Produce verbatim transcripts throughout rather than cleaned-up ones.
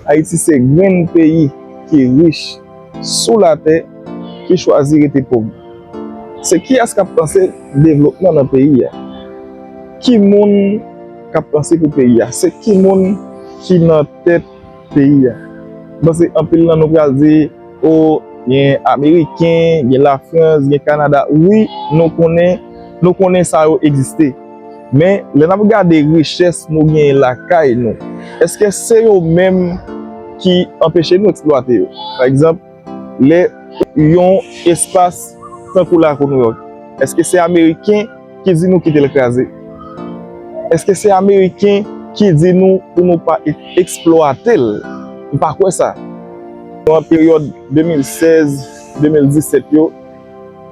Ayiti se grenn peyi ki rich sou latè ki chwazi rete pòv. Se kiyès k ap panse devlopman nan peyi a? Ki moun k ap panse pou peyi a? Se ki moun ki nan tèt peyi a? M panse anpil nan nou pral di, o, gen Ameriken, gen Lafrans, gen Kanada. Wi, nou konnen, nou konnen sa yo egziste. Men, lè n ap gade richès nou genyen lakay nou, èske se yo menm ki anpeche nou eksplwate yo? Pa egzanp, lè yon espas tankou Lakou Nouyòk, èske se Ameriken ki di nou kite l kraze? Èske se Ameriken ki di nou pou nou pa e-, eksplwate l? M pa kwè sa. Nan peryòd de mil sèz, de mil disèt yo,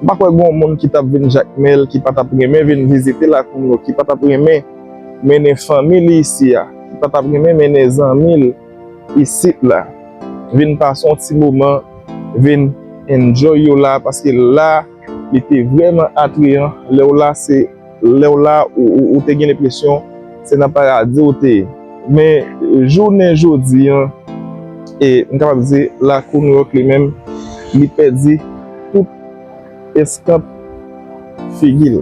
m pa kwè gen yon moun ki t ap vin Jakmèl ki pa t ap renmen vin vizite Lakou Nouyòk, ki pa t ap renmen mennen fanmi li isi a, ki pa t ap renmen mennen zanmi l isit la, vin pase yon ti moman, vin enjoy yo la, paske la, li te vrèman atreyan. Lè w la, se, lè w la, ou, ou, ou te gen lenpresyon se nan paradi ou te ye. Men, jounen jodi an, e m kapab di, Lakou Nouyòk li menm, li pèdi tout eskanp figi l.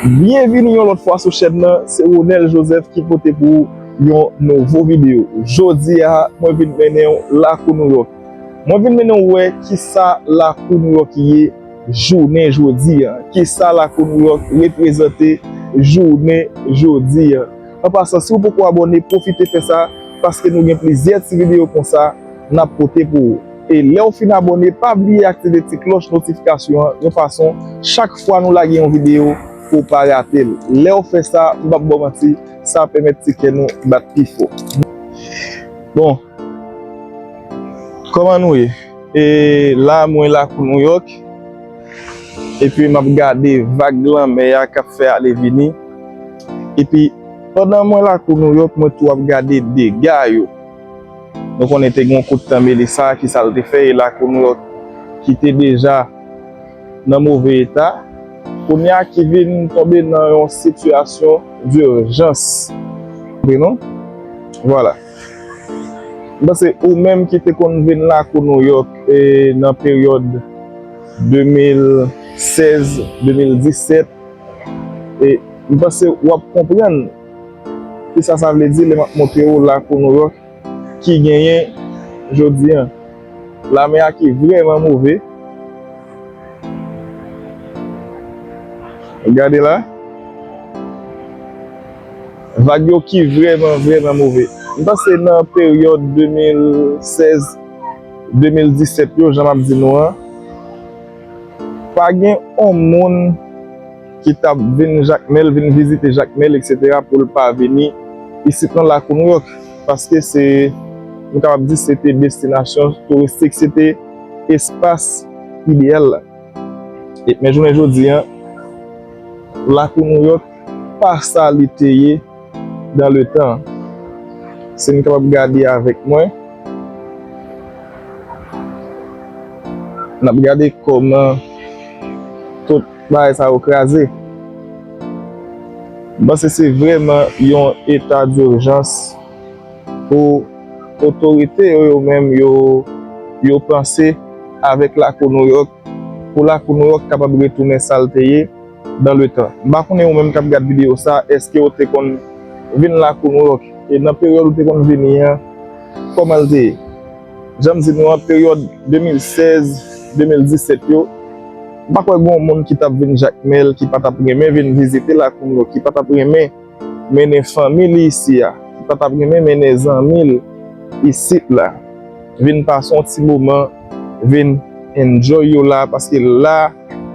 Byenvini yon lòt fwa sou chèn nan, se Ronel Joseph ki pote pou ou yon nouvo videyo. Jodi a, mwen vin mennen w Lakou Nouyòk. Mwen vin mennen w wè kisa Lakou Nouyòk ye jounen jodi a. Kisa Lakou Nouyòk reprezante jounen jodi a. An pasan, si w poko abòne, pwofite fè sa, paske nou gen plizyè ti videyo konsa n ap pote pou ou. E lè w fin abòne, pa bliye aktive ti klòch notifikasyon an, yon fason, chak fwa nou lage yon videyo, pou w pa rate l. Lè w fè sa, m p ap ba w manti, sa ap pèmèt ti kè nou bat pi fò. Bon, kòman nou ye? E la, mwen Lakou Nouyòk. Epi m ap gade vag lanmè a k ap fè ale vini. Epi, pandan mwen Lakou Nouyòk, mwen tou ap gade dega yo. Nou konnen te gen yon kout tan Melissa, kisa l te fè, e Lakou Nouyòk ki te deja nan move eta, kounye a ki vin tonbe nan yon sitiyasyon dijans. Konprann nou? Vwala. M panse ou menm ki te konn vin Lakou Nouyòk, e, nan peryòd de mil sèz, de mil disèt, e m panse w ap konprann kisa sa vle di lè m ap montre w Lakou Nouyòk ki genyen jodi a. Lanmè a ki vrèman move. Gade la. Vag yo ki vrèman, vrèman move. M panse nan peryòd de mil sèz, de mil disèt yo, jan m ap di nou an, pa gen yon moun ki t ap vin Jakmèl, vin vizite Jakmèl, etsetera, pou l pa vini isit nan Lakou Nouyòk, paske se, nou kapab di, se te destinasyon touristik, se te espas ideyal la. E, men jounen jodi a, Lakou Nouyòk pa sa li te ye dans le temps. Si n kapab gade avèk mwen, n ap gade kòman tout bagay sa yo kraze. M panse se vrèman yon eta dijans pou otorite yo, yo menm, yo, yo panse avèk Lakou Nouyòk, pou Lakou Nouyòk kapab retounen sa l te ye dans le temps. M pa konnen ou menm k ap gad videyo sa, èske w te konn vin Lakou Nouyòk? E nan peryòd ou te konn vini an, kòman l te ye? Jan m di nou an, peryòd de mil sèz, de mil disèt yo, m pa kwè gen yon moun ki t ap vin Jakmèl, ki pa t ap renmen vin vizite Lakou Nouyòk, ki pa t ap renmen mennen fanmi li isi a, ki pa t ap renmen mennen zanmi l isit la, vin pase yon ti moman, vin enjoy yo la, paske la,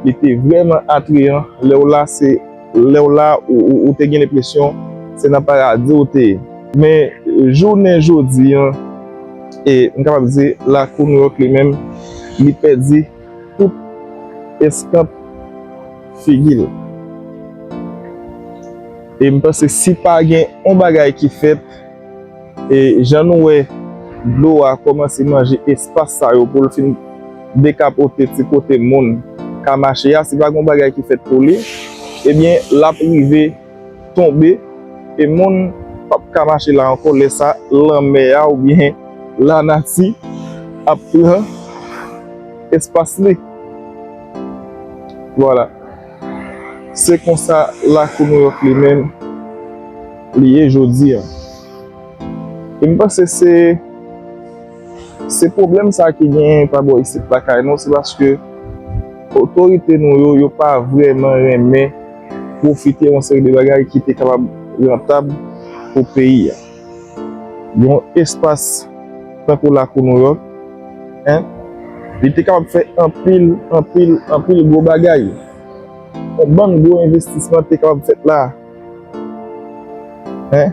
li te vrèman atreyan. Lè w la, se, lè w la, ou, ou, ou te gen lenpresyon se nan paradi ou te ye. Men, jounen jodi a, e m kapab di, Lakou Nouyòk li menm, li pèdi tout eskanp figi l. E m panse si pa gen yon bagay ki fèt, e jan nou wè dlo a kòmanse manje espas sa yo pou l fin dekapote ti kote moun ka mache a, si pa gen yon bagay ki fèt pou li, ebyen, l ap rive tonbe, e moun p ap ka mache la ankò. Lè sa, lanmè a oubyen lanati ap pran espas li. Vwala. Se konsa lakou Nouyòk li menm li ye jodi a. E m panse se, se pwoblèm sa ki genyen pa bò isit lakay nou, se paske otorite nou yo, yo pa vrèman renmen pwofite yon seri de bagay ki te kapab rantab pou peyi a. Yon espas tankou lakou Nouyòk, en, li te kapab fè anpil, anpil, anpil gwo bagay. Yon bann gwo envestisman te kapab fèt la. En,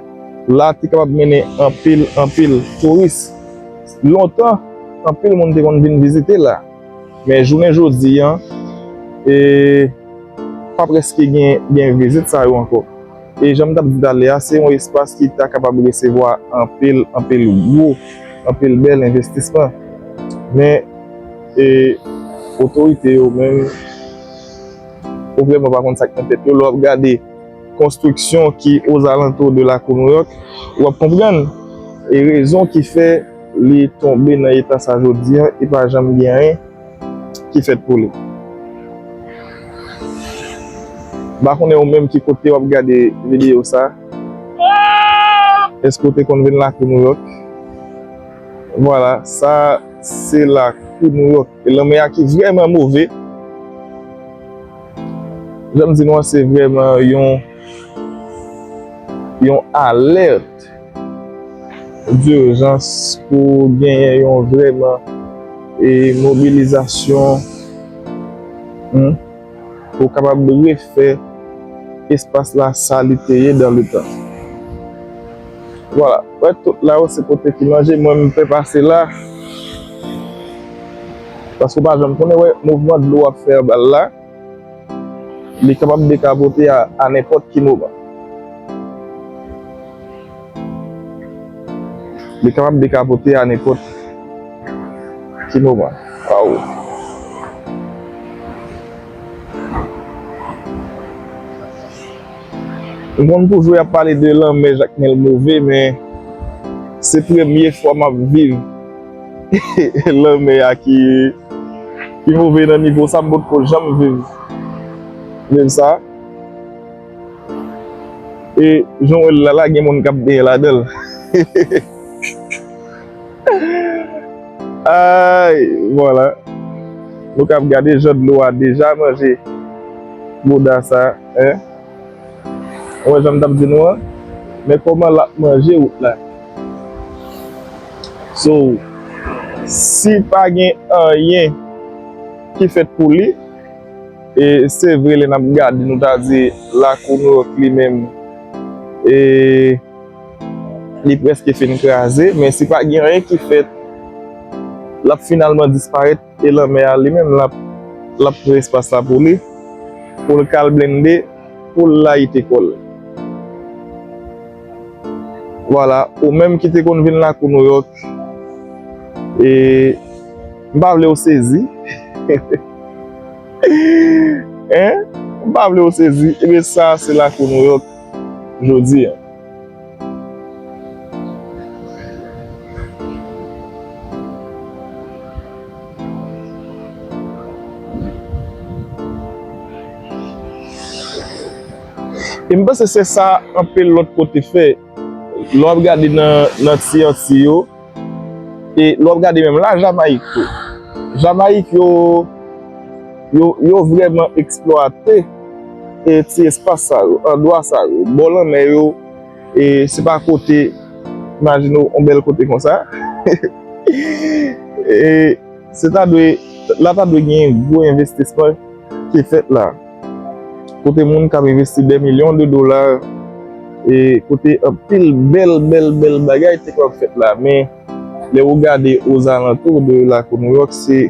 la te kapab mennen anpil, anpil touris. Lontan, anpil moun te konn vin vizite la. Men jounen jodi a, e, pa prèske gen, gen vizit sa yo ankò. E jan m t ap di talè a, se yon espas ki ta kapab resevwa anpil, anpil gwo, anpil bèl envestisman. Men, e, otorite yo menm, ou vrèman pa konn sa k nan tèt yo. Lè w ap gade konstriksyon ki ozalantou de lakou Nouyòk, w ap konprann e rezon ki fè li tonbe nan eta sa jodi a, e pa janm gen anyen ki fèt pou li. M pa konnen ou menm ki kote w ap gade videyo sa. Èske w te konn vin lakou Nouyòk? Vwala, sa se lakou Nouyòk. E lanmè a ki vrèman move. Jan m di nou an, se vrèman yon, yon alèt dijans pou genyen yon vrèman, e, mobilizasyon, hmm, pou kapab refè espas la sa li te ye dan le tan. Vwala, wè tout la yo se kote ki manje, mwen m fè pase la. Paske w pa janm konnen, wè, mouvman dlo ap fè anba l la. Li kapab dekapote a, a nenpòt ki moman. Li kapab dekapote a nenpòt ki moman. Waw. M konn toujou y ap pale de lanmè Jakmèl Move, men se premye fwa m ap viv lanmè a ki, ki move nan nivo sa, m potko janm viv, viv sa. E jan w wè l la, la gen moun k ap benyen ladan l. Ay, vwala. Nou k ap gade jan dlo a deja manje bouda sa, en. Ou wè jan m t ap di nou an? Men kòman l ap manje wout la. So, si pa gen anyen ki fèt pou li, e se vre lè n ap gade, nou ta di lakou Nouyòk li menm, e li prèske fin kraze, men si pa gen anyen ki fèt, l ap finalman disparèt. E lanmè a li menm, l ap, l ap pran espas la pou li, pou l ka al blende, pou l layite kò l. Vwala, ou menm ki te konn vin lakou Nouyòk, e m pa vle w sezi. En? M pa vle w sezi. Ebyen, sa a se lakou Nouyòk jodi a. E m panse se sa anpil lòt kote fè. Lè w ap gade nan, nan T N T yo, e lè w ap gade menm la Jamayik tou. Jamayik yo, yo, yo vrèman eksplwate e ti espas sa yo, andwa sa yo, bò lanmè yo, e se pa kote, imajine w, yon bèl kote konsa. E se ta dwe, la ta dwe gen gwo envestisman ki fèt la. Kote moun k ap envesti dè milyon de dola, e kote anpil bèl, bèl, bèl bagay te kapab fèt la. Men, lè ou gade ozalantou de lakou Nouyòk, se,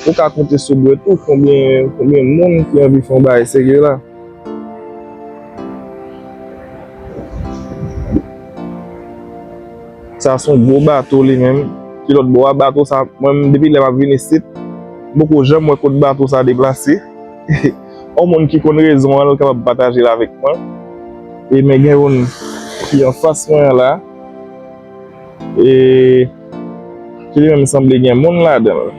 ou ka konte sou dwèt ou konbyen, konbyen moun ki anvi fè yon bagay serye la. Sa se yon gwo bato li menm. Ki lòt bò a, bato sa, mwen menm, depi lè m ap vin isit, m poko janm wè kot bato sa deplase. Yon moun ki konn rezon an, l kapab pataje l avèk mwen. E men gen youn ki anfas mwen an la. e ki li menm sanble gen moun ladan l.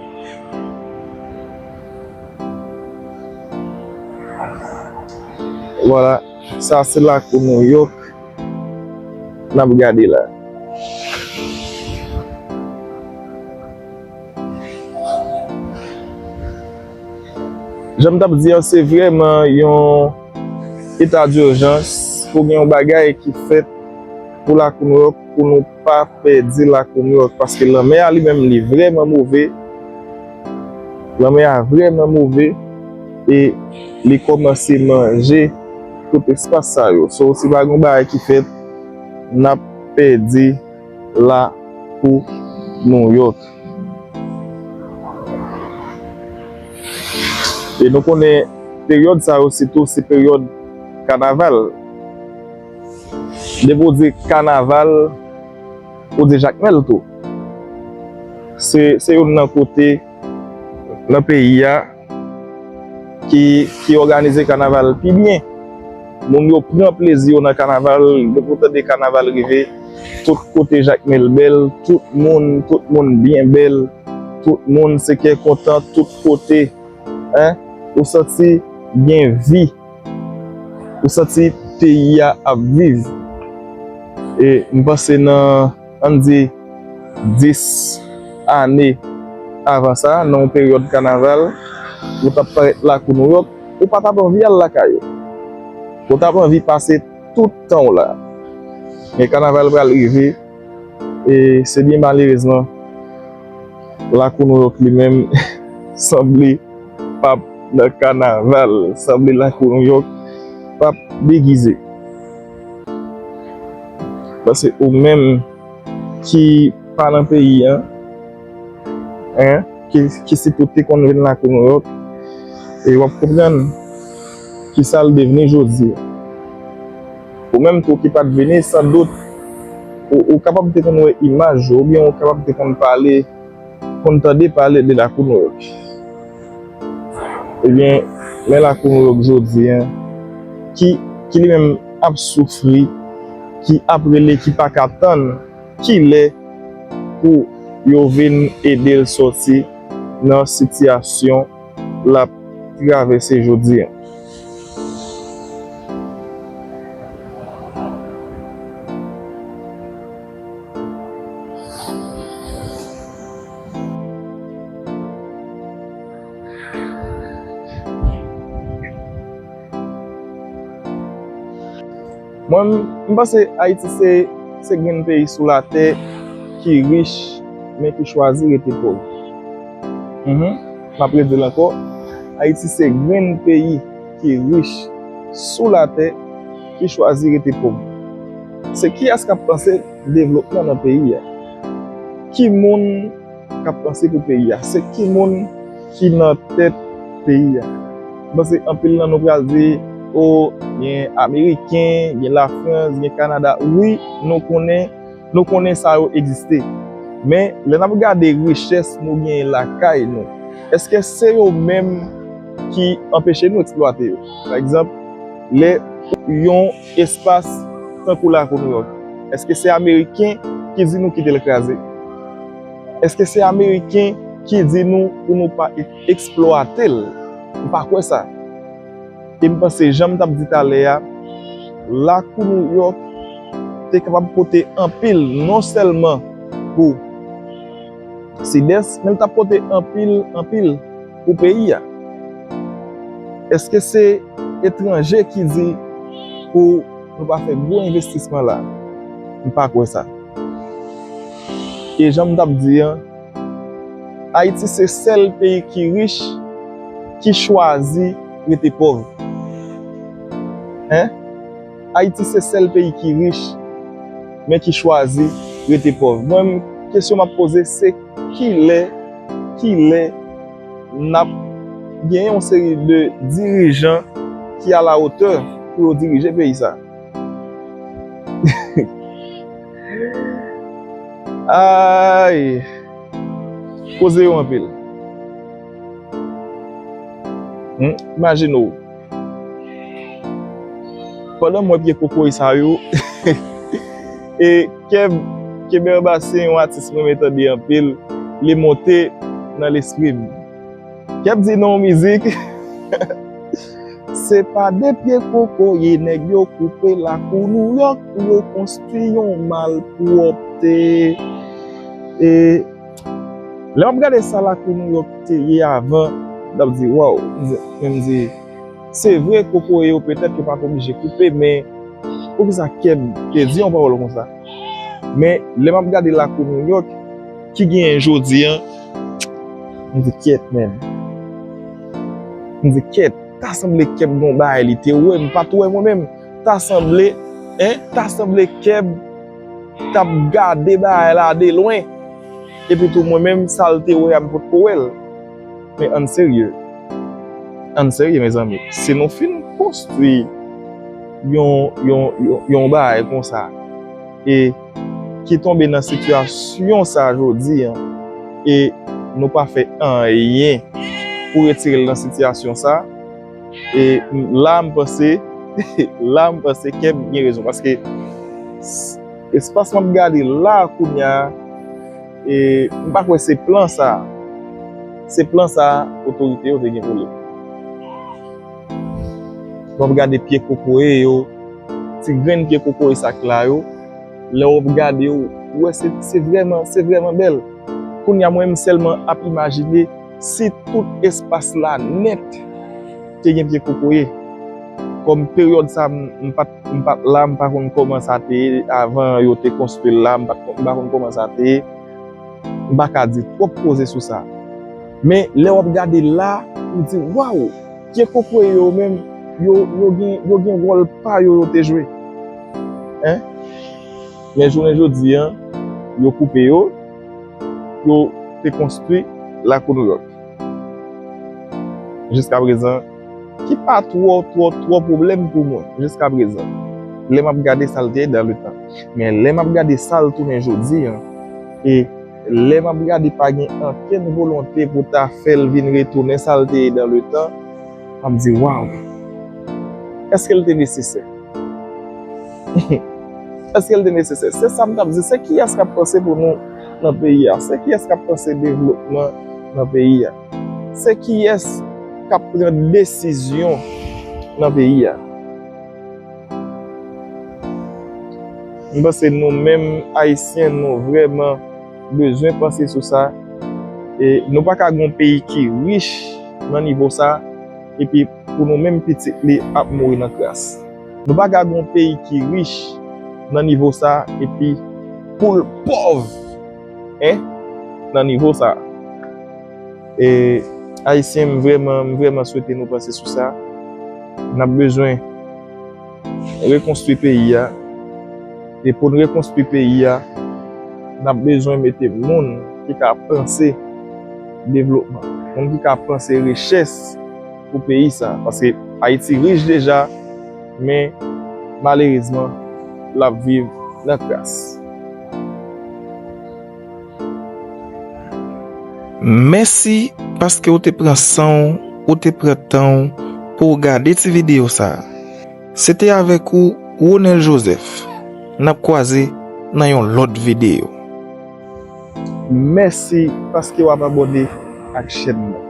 Vwala, sa se lakou Nouyòk n ap gade la. Jan m t ap di a, se vrèman yon eta dijans pou gen yon bagay ki fèt pou lakou Nouyòk, pou nou pa pèdi lakou Nouyòk, paske lanmè a li menm li vrèman move. Lanmè a vrèman move e li kòmanse manje tout espas sa yo. So, si pa gen yon bagay ki fèt, n ap pèdi lakou Nouyòk. E nou konnen peryòd sa yo sitou se peryòd kanaval. Depi w di kanaval, ou di Jakmèl tou. Se, se youn nan kote nan peyi a ki, ki òganize kanaval pi byen. Moun yo pran plezi yo nan kanaval, depi w tande kanaval rive, tout kote Jakmèl bèl, tout moun, tout moun byen bèl, tout moun se kè kontan, tout kote, en, ou santi gen vi. Ou santi peyi a ap viv. E m panse nan, ann di, dis ane avan sa, nan yon peryòd kanaval, ou t ap parèt lakou Nouyòk, ou pa t ap anvi al lakay ou. Ou t ap anvi pase tout tan w la. Men kanaval pral rive, e se byen malerezman, lakou Nouyòk li menm sanble p ap nan kanaval, sanble lakou Nouyòk p ap degize. Paske ou menm ki pa nan peyi a, en, ki, ki sitou te konn vin lakou Nouyòk, e w ap konprann kisa l devni jodi a. Ou menm tou ki pa t vini, sandout, ou, ou kapab te konn wè imaj yo, oubyen ou kapab te konn pale, konn tande pale de lakou Nouyòk. Ebyen, men lakou Nouyòk jodi a, ki, ki li menm ap soufri, ki ap rele, ki pa ka tann kilè pou yo vin ede l sòti nan sitiyasyon l ap travèse jodi a. Mwen, m, m panse Ayiti se, se grenn peyi sou latè ki rich, men ki chwazi rete pòv. Mhm. M ap redi l ankò. Ayiti se grenn peyi ki rich sou latè ki chwazi rete pòv. Se kiyès k ap panse devlopman nan peyi a? Ki moun k ap panse pou peyi a? Se ki moun ki nan tèt peyi a? M panse anpil nan nou pral di, o, gen Ameriken, gen Lafrans, gen Kanada. Wi, nou konnen, nou konnen sa yo egziste. Men, lè n ap gade richès nou genyen lakay nou, èske se yo menm ki anpeche nou eksplwate yo? Pa egzanp, lè yon espas tankou lakou Nouyòk, èske se Ameriken ki di nou kite l kraze? Èske se Ameriken ki di nou pou nou pa e-, eksplwate l? M pa kwè sa. E m panse, jan m t ap di talè a, lakou Nouyòk te kapab pote anpil, non sèlman pou Sidès, men l t ap pote anpil, anpil pou peyi a. Èske se etranje ki di pou nou pa fè gwo envestisman la? M pa kwè sa. E jan m t ap di an, Ayiti se sèl peyi ki rich ki chwazi rete pòv. Hein? Ayiti se sèl peyi ki rich, men ki chwazi rete pòv. Mwen, kesyon m ap poze, se kilè, kilè n ap gen yon seri de dirijan ki a la otè pou yo dirije peyi sa? Ay! Koze yo anpil. Hmm? Imajine w. Pandan m wè pye kokoye sa yo, e kè m, Kenbe anba, se yon atis mwen renmen tande anpil. Li monte nan lespri m. Kèb di nan yon mizik, se pa de pye kokoye nèg yo koupe lakou Nouyòk pou yo konstwi yon malpwòpte. E lè m ap gade sa lakou Nouyòk te ye avan, m t ap di, waw, m di, men m di, se vre, kokoye yo petèt yo pa t oblije koupe, men poukisa Kèb te di yon pawòl konsa? Men lè m ap gade lakou Nouyòk ki genyen jodi a, m di, kyèt, menm. M di, kyèt, ta sanble Kèb gon bagay li te wè, m pa t wè mwen menm. Ta sanble, en, ta sanble Kèb t ap gade bagay la de lwen. Epi tou, mwen menm, sa l te wè a, m potko wè l. Men ann serye. Ann serye, mezanmi. Si nou fin konstwi yon, yon, yon, yon bagay konsa, e ki tonbe nan sitiyasyon sa jodi a, e nou pa fè anyen pou retire l nan sitiyasyon sa, e la, m panse, la, m panse Kèb gen rezon, paske s-, espas m ap gade la kounye a, e m pa kwè se plan sa, se plan sa otorite yo te gen pou li. W ap gade pye kokoye yo, ti grenn pye kokoye sa k la yo, lè w ap gade yo, ou wè se, se vrèman, se vrèman bèl. Kounye a, mwen menm sèlman ap imajine si tout espas la nèt te gen pye kokoye. Kòm peryòd sa, m, m pa t, m pa t la, m pa konn kòman sa te ye avan yo te konstwi l la, m pa t, m pa konn kòman sa te ye. M pa ka di twòp koze sou sa. Men lè w ap gade la, ou di, waw, pye kokoye yo menm, yo, yo gen, yo gen wòl pa yo yo te jwe. En? Men jounen jodi a, yo koupe yo, yo te konstwi lakou Nouyòk. Jiskaprezan, ki pa twò, twò, twò pwoblèm pou mwen, jiskaprezan. Lè m ap gade sa l te ye dan le tan. Men lè m ap gade sa l tounen jodi a, e lè m ap gade pa gen ankenn volonte pou ta fè l vin retounen sa l te ye dan le tan, m ap di, waw, èske l te nesesè? Èske l te nesesè? Se sa m t ap di. Se kiyès k ap panse pou nou nan peyi a? Se kiyès k ap panse devlopman nan peyi a? Se kiyès k ap pran desizyon nan peyi a? M panse nou menm Ayisyen, nou vrèman bezwen panse sou sa. E nou pa ka gon peyi ki rich nan nivo sa, epi pou nou menm pitit li ap mouri nan kras. Nou pa ka gon peyi ki rich nan nivo sa, epi pou l pòv, en, nan nivo sa. E, Ayisyen, m vrèman, m vrèman swete nou panse sou sa. N ap bezwen rekonstwi peyi a. E pou n rekonstwi peyi a, n ap bezwen mete moun ki ka panse devlopman, moun ki ka panse richès pou peyi sa. Paske Ayiti rich deja, men malerezman, l ap viv nan kras. Mèsi paske w te pran san w, ou te pran tan w pou w gade ti videyo sa a. Se te avèk ou, Ronel Joseph. N ap kwaze nan yon lòt videyo. Mèsi paske w ap abòne ak chèn nan.